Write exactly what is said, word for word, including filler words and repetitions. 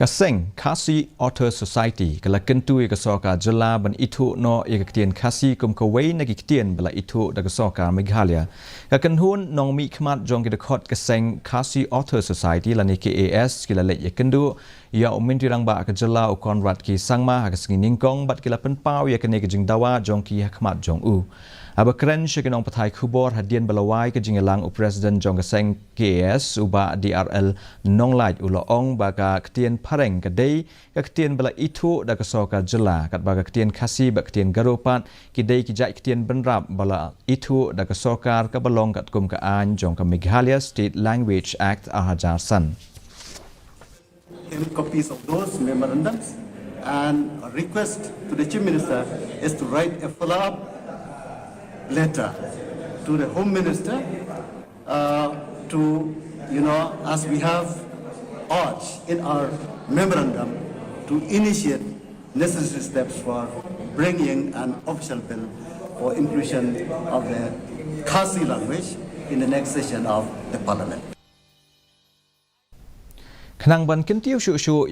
Ka seng Khasi Authors Society ka la kyntu ïa ka sorkar jylla ban ithuh noh ïa ka ktien Khasi kum kawei na ki ktien ba la ithuh da ka sorkar Meghalaya. Ka kynhun nongmihkhmat jong ki dkhot ka seng Khasi Authors Society lane K A S ki la leit ïakynduh ïa u Myntri Rangbah ka jylla u Conrad K Sangma ha ka sngi nyngkong bad ki la pynpaw ïa kane ka jingdawa jong ki ha khmat jong u. Haba kren sha ki nongpathai khubor hadien ba la wai ka jingïalang u President jong ka seng K A S u Bah D R L Nonglait u la ong ba ka ktien phareng ka dei ka ktien ba la ithuh da ka sorkar jylla katba ka ktien Khasi bad ktien Garo pat ki dei ki jait ktien bynrap ba la ithuh da ka sorkar kaba long katkum ka aiñ jong ka Meghalaya State Language Act ar hajar san. Him copies of those memorandums and a request to the Chief Minister is to write a follow-up letter to the Home Minister uh, to, you know, as we have urged in our memorandum, to initiate necessary steps for bringing an official bill for inclusion of the Khasi language in the next session of the Parliament. Khnang ban kyntiew shuh shuh